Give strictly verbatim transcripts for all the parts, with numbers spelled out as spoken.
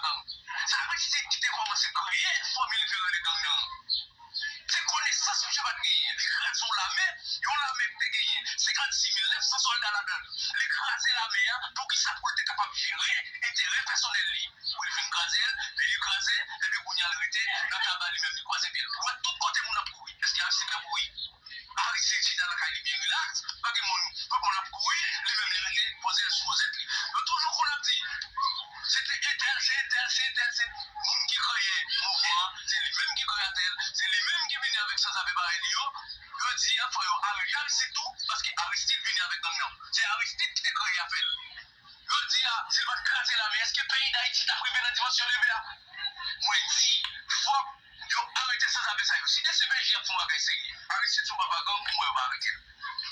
gang. Sa vle di se li ki te kòmanse kreye fòmil ki rele gang nan. Se konesans misye pa t genyen. Li kraze yon lame, yon lame ki te genyen senkannsis mil nèf san sòlda ladan l. Li kraze lame a, poukisa? Pou l te kapab jere enterè pèsonèl li. Pou l fin kraze l, epi li kraze, epi kounye a l rete nan kaba li menm, li kwaze pye l. Pou wè tout kote moun ap kouri. Èske Aristide t ap kouri? Aristide chita nan kay li byen rilaks, pa gen moun, tout moun ap kouri, li menm li rete poze l sou wozèt li. Yo toujou konn ap di, se te entèl, se entèl, se entèl, se moun ki kreye mouvman an, se li menm ki kreyatè l, se li menm ki vini avèk sanzave parèy li yo. Yo di a, fò yo arete Aristide tou, paske Aristide vini avèk gang nan. Se Aristide ki te kreye afè l. Yo di a, si l pa t kraze lame, èske peyi Dayiti t ap rive nan dimansyon leve a? Mwen di, fòk yo arete sanzave sa yo. Si D C P J ap fè yon bagay serye, Aristide se yon papa gang, pou mwen yo pa arete l.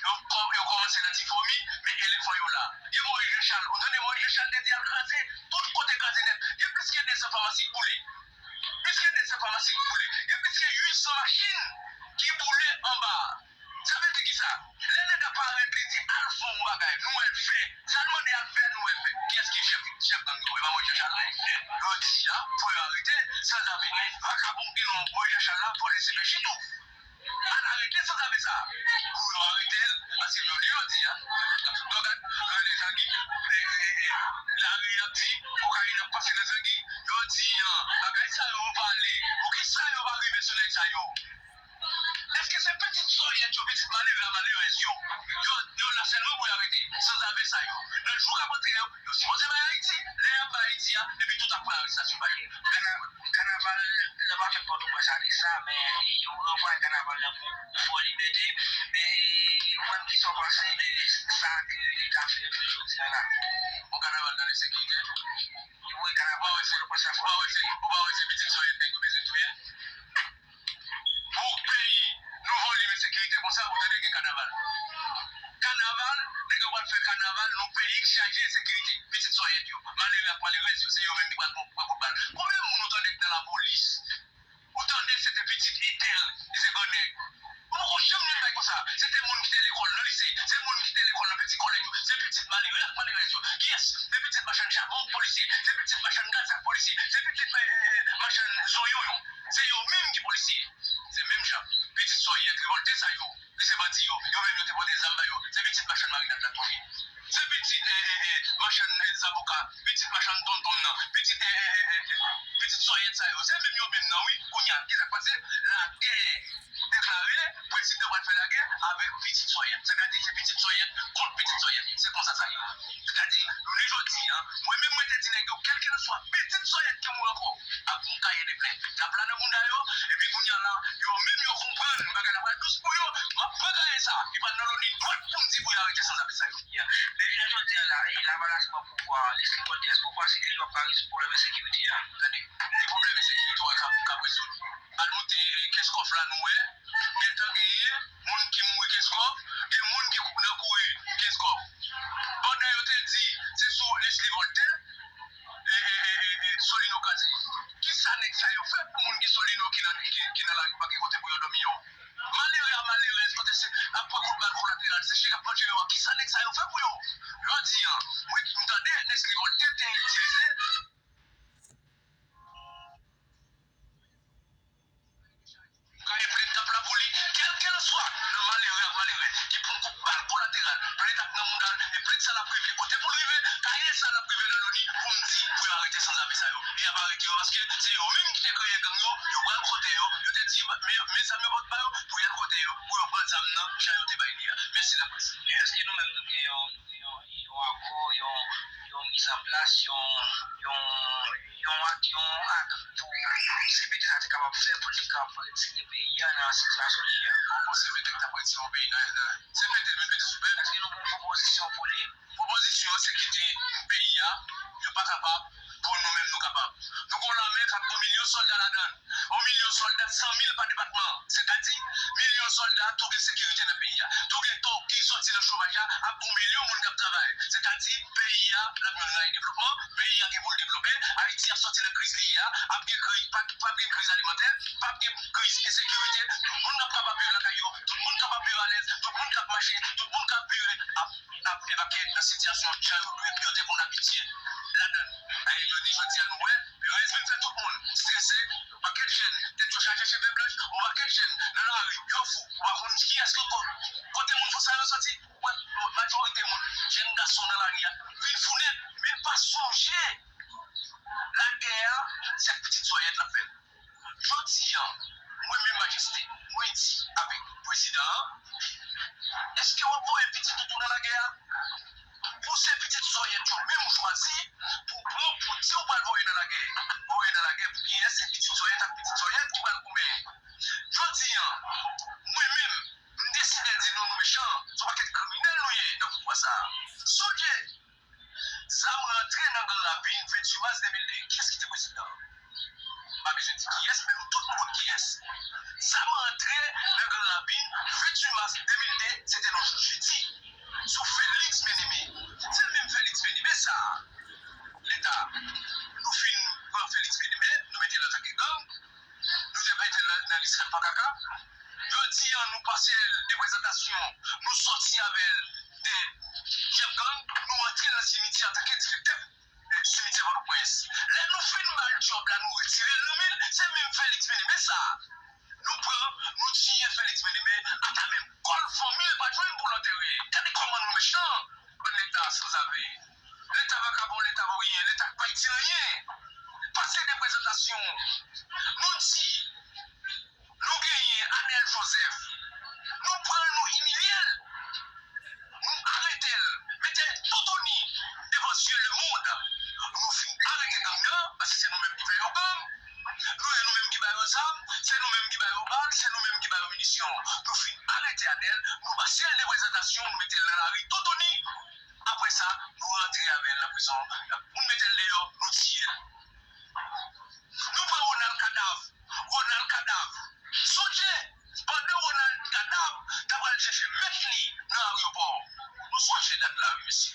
Yo kò-, yo kòmanse nan ti fomi, men elefan yo la. Gen Moyiz Jechal, ou tande Moyiz Jechal te di al kraze, tout kote kraze nèt. Gen plis ke de san famasi k boule. Plis ke de san famasi k boule. Gen plis ke uit san machin ki boule anba. Sa vle di kisa? Lè nèg la parèt, li di al fè yon bagay, nou wè l fè. Sa l mande al fè, nou wè l fè. Kiyès ki chèf, chèf gang yo? E pa Moyiz Jechal? Yo di a, fò yo arete sanzave. Vakabon ki non Moyiz Jechal la, fò li sipèchi tou. Al arete sanzave sa. Pou yo arete l, paske yo di, yo di a, yo gad, rele Zangi. E, e, e, lari ap di, kokayin ap pase nan Zangi. Yo di a, bagay sa yo pale. Poukisa yo pa rive sou nèg sa yo? Èske se pitit sòyèt yo, pitit malere a malerèz yo? Yo, yo la sèlman pou yo arete sanzave sa yo. Nan jou k ap antre yo, yo sipoze bay Ayiti, lè y ap bay Ayiti a, epi tout ap pran arestasyon pa yo. Kana-, kanaval nan pa fèt Pòtoprens a di sa, men yo ranvwaye kanaval nan pou Fò Libète. Men, ou menm, kisa w panse de sa ke leta fè jounen jodi a la? Bon, kanaval nan ensekirite. Wi, kanaval Pòtoprens la fò. Ou pa wè se, ou pa wè se pitit sòyèt nèg yo bezwen touye? Pou peyi nou volim ensekirite konsa, ou tande gen kanaval. Kanaval, nèg yo pral fè kanaval nan peyi k chaje ensekirite. Pitit sòyèt yo, malere ak malerèz yo, se yo menm ki pral pran, pran kout bal. Konbyen moun ou tande k nan lapolis? Ou tande se te pitit entèl, li se grannèg. Ou poko janm jwenn bagay konsa. Se te moun ki te lekòl nan lise, se moun ki te lekòl nan piti kolèj yo, se pitit malere ak malerèz yo. Kiyès? Se pitit machann chabon k polisye, se pitit machann gaz k polisye, se pitit, eh, eh, eh, machann zonyon yo. Se yo menm ki polisye. Se menm jan. Pitit sòyèt revòlte sa yo. Li se bandi yo. Yo menm yo te pote zam ba yo. Se pitit machann marinad la tou ye. Se pitit, eh, eh, eh, machann, eh, zaboka. Pitit machann tonton nan. Pitit, eh, eh, eh, eh, eh, pitit sòyèt sa yo. Se menm yo menm nan, wi. Kounye a, kisa k pase? Lagè deklare, prezidan pral fè lagè avèk pitit sòyèt. Sètadi se pitit sòyèt kont pitit sòyèt. Se konsa sa ye. Sètadi, jounen jodi a, mwen menm mwen te di nèg yo, kèlkeswa pitit sòyèt ke mwen ankò, ap gon kaye de plent. Y ap la nan bounda yo, epi kounye a la, yo menm yo konprann bagay la pral dous pou yo, m ap pran kaye sa, li pral nan loni dwat pou m di pou yo arete sanzave sa yo. Men jounen jodi a la, e, Lavalas pran pouvwa a, Leslie Voltaire, èske w panse ke li p ap ka rezoud pwoblèm ensekirite a? Tande, li pwoblèm ensekirite w wè k ap, k ap rezoud. Al moute, e, Kenskòf la, nou wè, gentan genyen moun ki mouri Kenskòf, gen moun ki kou-, nan kouri Kenskòf. Pandan yo te di se sou Leslie Voltaire, e, e, e, e, e, Solino kraze. Kisa nèg sa yo fè pou moun ki Solino ki nan, ki, ki nan lari pa gen kote pou yo dòmi yo? Malere a malerèz kote se ap pran kout bal kolateral, se chyen k ap manje yo a. Kisa nèg sa yo fè pou yo? Jodi a, mwen, m tande Leslie Voltaire te itilize Kaye plent k ap la pou li, kèlkeswa nan malere ak malerèz ki pran kout bal kolateral, plent ap nan mouda l, e plent sa l ap rive kote pou l rive, kaye sa l ap rive nan loni pou m di pou yo arete sanzave sa yo. E y ap arete yo paske se yo menm ki te kreye gang yo, yo pral kote yo, yo te di men, men zam yo pot ba yo, pou y al kote yo, pou yo pran zam nan, jan yo te bay li a. Mèsi laprès. Èske nou menm nou gen yon, yon, yon akò, yon, yon mizanplas, yon, yon, yon ak, yon ak pou C P T sa te kapab fè pou li kapab retire peyi a nan sitiyasyon li ye a? Bon, bon, C P T k t ap retire yon peyi nan, nan, C P T vin pete sou pèp. Èske nou gen yon pwopozisyon pou li? Pwopozisyon an se kite peyi a, yo pa kapab, pou nou menm nou kapab. Nou gen yon lame k ap gen milyon sòlda ladan l. Yon milyon sòlda, san mil pa depatman. Sètadi, milyon sòlda tou gen sekirite nan peyi a. Tou gen, tou ki sòti nan chomaj la, ap gen yon milyon moun k ap travay. Sètadi, peyi a, l ap jwenn ray devlopman, peyi a gen pou l devlope, Ayiti ap sòti nan kriz li ye a, ap gen kriz, p ap, p ap gen kriz alimantè, p ap gen kriz ensekirite, tout moun ap kapab viv lakay yo, tout moun kapab viv alèz, tout moun k ap mache, tout moun k ap viv ap, ap debake nan sitiyasyon jan yo, yo te konn abitye ladan l. Dayè, jodi, jodi a, nou wè, Perez vin fè tout moun strese, yon pakèt jèn, tèt yo chaje cheve blanch, yon pakèt jèn nan lari, yo fou, ou pa konn kiyès ki ko-, kote moun fou sa yo soti. Wè, majorite moun, jèn gason nan lari a, vin fou nèt, men l pa sonje lagè a, se ak pitit zòrèt l ap fè l. Jodi a, mwen menm Majeste, mwen di avèk prezidan an, èske w ap voye pitit ou tou nan lagè a? Pou se pitit zòrèt yo menm ou chwazi pou pran, pou di ou pral voye nan lagè. Voye nan lagè pou kiyès? Se pitit zòrèt ak pitit zòrèt ki pral goumen. Jodi a, mwen menm, m deside di nou, nou mechan, se yon pakèt kriminèl nou ye nan pouvwa sa a. Sonje, zam rantre nan Gran Ravin ventuit mas de mil de. Kiyès ki te prezidan? M pa bezwen di kiyès, men nou tout nou konn kiyès. Zam rantre nan Gran Ravin ventuit mas de mil de, se te yon jou jedi, sou Félix Bien-Aimé. Se menm Félix Bien-Aimé sa a, Leta, nou fin pran Félix Bien-Aimé, nou mete l antanke gang, nou te mete l nan lis Rat pa kaka. Jodi a, nou pase l de prezantasyon, nou sòti avè l de chèf gang, nou antre l nan simityè antanke direktè, eh, simityè Pòtoprens. Lè nou fin ba l djòb la, nou retire l nan men l, se menm Félix Bien-Aimé sa a. Nou pran, nou tiye Félix Bien-Aimé, ata menm kò l fanmi l pa t jwenn pou l antere. Gade kòman nou mechan, bann Leta sanzave. Leta vakabon, Leta voryen, Leta k pa itil anyen. Pase de prezantasyon, nou di, nou genyen Anèl Joseph. Nou pran l, nou imilye l. Nou arete l, mete l toutouni devan zye lemonn. Nou fin arete gang nan, paske se nou menm ki fè yo gang. Nou, se nou menm ki ba yo zam, se nou menm ki ba yo bal, se nou menm ki ba yo minisyon. Nou fin arete Anèl, nou pase l de prezantasyon, nou mete l nan lari toutouni. Apre sa, nou rantre avè l nan prizon. Pou n mete l deyò, nou tiye l. Nou pran Ronald Kadav. Ronald Kadav. Sonje, pandan Ronald Kadav ta pral chèche mèt li nan aryopò. Nou sonje dat la, wi, mesye.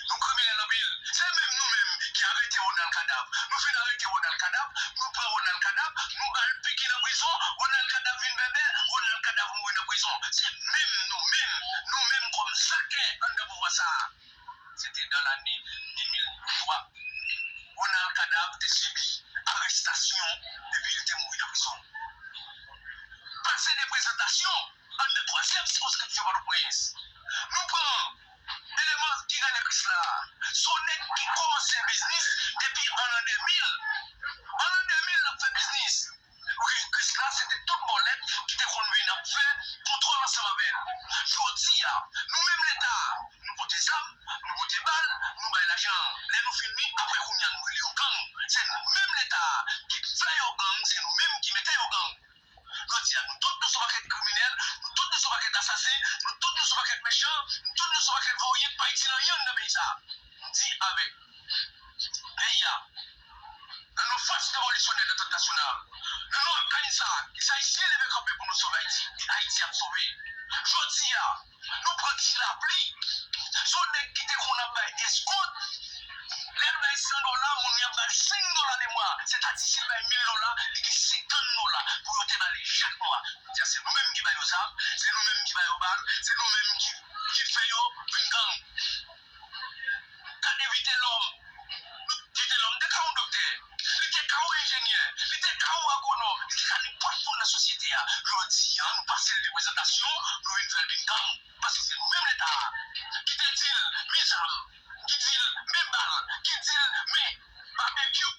Nou kriminèl anpil. Se menm nou menm ki arete Ronald Kadav. Nou fin arete Ronald Kadav, nou pran Ronald Kadav, nou ba l piki nan prizon, Ronald Kadav vin bèbè, Ronald Kadav mouri nan prizon. Se menm nou menm, nou menm kòm zakè anndan pouvwa sa a. Se te nan lane de mil twa. Ronald Kadav te sibi arestasyon epi li te mouri nan prizon. Pase de prezantasyon anndan twazyèm sikonskripsyon Pòtoprens. Nou pran eleman ki rele Krisla a. Se yon nèg ki kòmanse biznis depi an lan de mil. An lan de mil, l ap fè biznis. Wi, Krisla se te tout bòlèt ki te konn vin ap fè kontwòl ansanm avè l. Jodi a, nou menm Leta a, nou pote zam, nou pote bal, nou bay lajan. Lè nou fin li, apre kounye a nou rele yo gang. Se nou menm Leta a ki fè yo gang, se nou menm ki mete yo gang. Jodi a, nou tout nou se yon pakèt kriminèl, nou tout nou se yon pakèt asasen, nou tout nou se yon pakèt mechan, nou tout nou se yon pakèt voryen, pa itil anyen anndan peyi sa a. M di avèk peyi a, nan non fòs revolisyonè Lantant Nasyonal, nan non Afganisa, ke se Ayisyen leve kanpe pou nou sove Ayiti, e Ayiti ap sove. Jodi a, nou pran ti lapli. Se yon nèg ki te konn ap bay eskont. Lè l bay san dola, moun nan ap ba l senk dola de mwa. Sètadi, si l bay mil dola, li gen senkant dola pou yo te ba li chak mwa. Jodi a, se nou menm ki ba yo zam, se nou menm ki ba yo bal, se nou menm ki, ki fè yo vin gang. Gade Vitelhomme. Vitelhomme te ka yon doktè, li te ka yon enjenyè, li te ka yon agwonòm, li te ka nenpòt moun nan sosyete a. Jodi a, nou pase l de prezantasyon, nou vin fè l vin gang. Paske se nou menm Leta a ki te di l, men zam, ki di l, men bal, ki di l, men babekyou.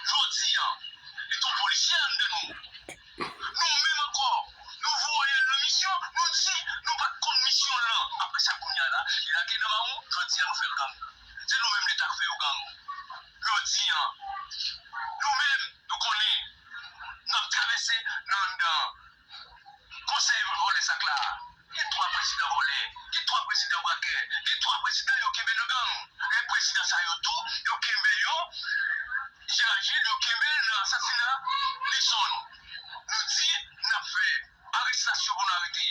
Jodi a, li t on polisye anndan nou. Nou menm ankò, nou voye l nan misyon, nou di, nou pa t konn misyon l lan. Apre sa, kounye a la, li lage nan mawon, jodi a, nou fè l gang. Se nou menm Leta k fè yo gang. Jodi a, nou menm, nou konnen, n ap travèse nan anndan konsèy vòlè sak la. Gen twa prezidan vòlè, gen twa prezidan brakè, gen twa prezidan yo kenbe nan gang. E prezidan sa yo tou, yo kenbe yo Jean Agil, yo kenbe l nan asasina Lison. Nou di n ap fè arestasyon pou nou arete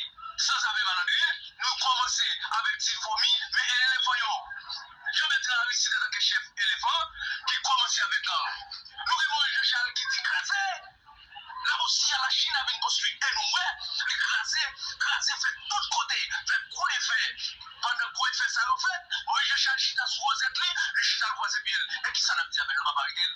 sanzave malandren. Nou kòmanse avèk Ti Fomi, men e elefan yo. Jean Bertrand Aristide antanke chèf elefan ki kòmanse avèk gang. Nou gen Moïse Jean Charles ki di kraze. Labousi a Lachin a vin konstwi, e nou wè, li kraze, kraze, fè tout kote, fè gwo efè. Pandan gwo efè sa yo fèt, Moïse Jean Charles chita sou wozèt li, li chita l kwaze pye l. E kisa n ap di avè l, nou p ap arete l?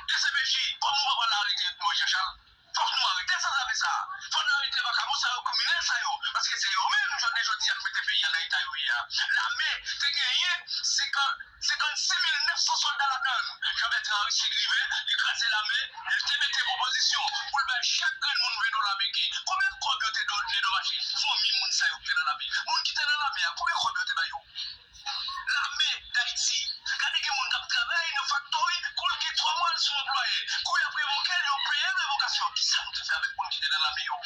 D C P J, kòman w pa pral arete Moïse Jean Charles? Fòk nou arete sanzave sa. Fòk nou arete vakabon sa yo, kriminèl sa yo. Paske se yo menm, jounen jodi a, k mete peyi a nan eta yo ye a. Lame te genyen senkant, senkannsis mil nèf san sòlda ladan l. Jean Bertrand Aristide rive, li kraze lame, li te mete pwopozisyon pou l bay chak grenn moun ven dola meke. Konbyen kòb yo te do-, dedomaje fanmi moun sa yo ki te nan lame? Moun ki te nan lame a, konbyen kòb yo te ba yo? Lame Dayiti. Gade, gen moun k ap travay nan faktori, kou l gen twa mwa, l sou anplwaye. Kou y ap revoke l, yo peye revokasyon. Kisa nou te fè avèk moun ki te nan lame yo?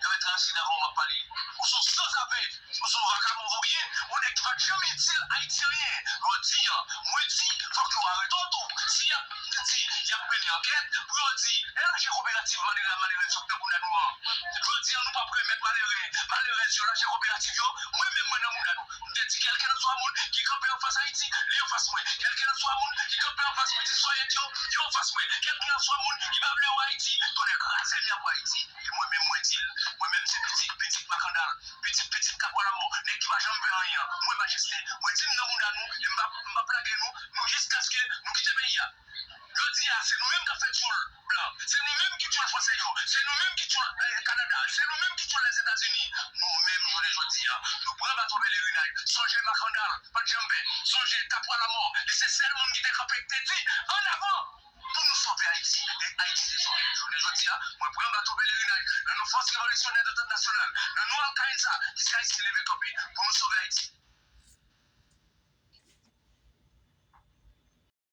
Yo mèt ansi nan w ap pale. Ou se yon sanzave, ou se yon vakabon voryen, yon nèg ki pa t janm itil Ayiti anyen. Jodi a, mwen di, fòk yo arete w tou. Si y ap di, y ap mennen ankèt, pou yo di, e lache koperativ malere a, malere sot nan bounda nou an. Jodi a, nou p ap remèt malere, malerèz yo lache koperativ yo. Mwen menm, mwen nan bounda nou. M te di, kèlkelanswa moun ki kanpe anfas Ayiti, li anfas mwen. Kèlkelanswa moun ki kanpe anfas pitit sòyèt yo, yo anfas mwen. Kèlkelanswa moun ki pa vle wè Ayiti, tonnè kraze m, y ap wè Ayiti. E mwen menm, mwen di l, mwen menm se pitit, pitit Makandal, pitit, pitit Kapwa Lamò, nèg ki pa janm pè anyen an. Mwen, Majeste, mwen di m nan bounda nou, e m p ap, m p ap lage nou, nou jiskaske nou kite peyi a. Jodi a, se nou menm k ap fè tchoul blan. Se nou menm ki tchoul fransè yo. Se nou menm ki tchoul, eh, Kanada. Se nou menm ki tchoul Lèzetazini. Nou menm, jounen jodi a, nou pran baton pelerinaj. Sonje Makandal, pa t janm pè. Sonje Kapwa Lamò. Li se sèl moun ki te kanpe, ki te di, ann avan! Pou nou sove Ayiti. E Ayiti te sove. Jounen jodi a, mwen pran baton pelerinaj nan non fòs revolisyonè dantant nasyonal, nan non Alkayensa, ki se Ayisyen leve kanpe pou nou sove Ayiti.